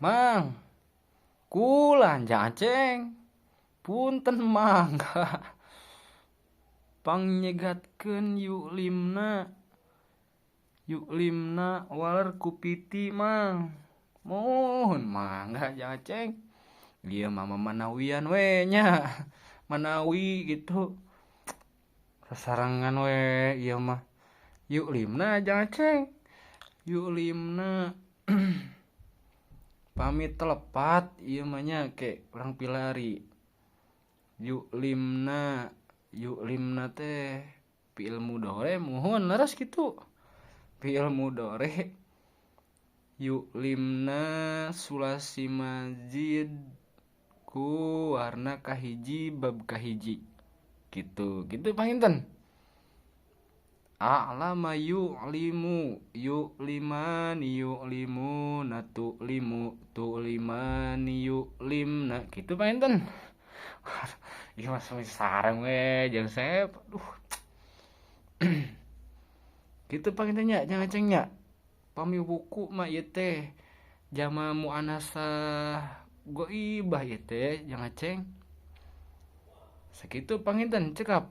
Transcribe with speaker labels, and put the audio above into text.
Speaker 1: Mang, kula Jang Aceng. Punten mangga. Pangnyegatkeun yulimna. Yulimna waler ku piti mang. Mohon mangga Jang Aceng. Ieu mah manawian we nya. Manawi gitu. Sasarengan we ieu mah. Yulimna Jang Aceng. Yulimna pamit telepat ieu mah nya ke urang pilari. Yulimna, yulimna teh fi'il mudhari muhun leres kitu. Fi'il mudhari yulimna sulasi mazid ku warna kahiji bab kahiji. Gitu, gitu panginten. A'lama yu'limu yu'limani yu'limuna tu'limu tu'limani yu'limna gitu panginten. Ieu mah sareng we jeung sep. Aduh. Gitu panginten nya Jang Aceng nya. Pami buku mah ieu teh jama muannasah ghaibah ieu teh Jang Aceng. Sakitu panginten cekap.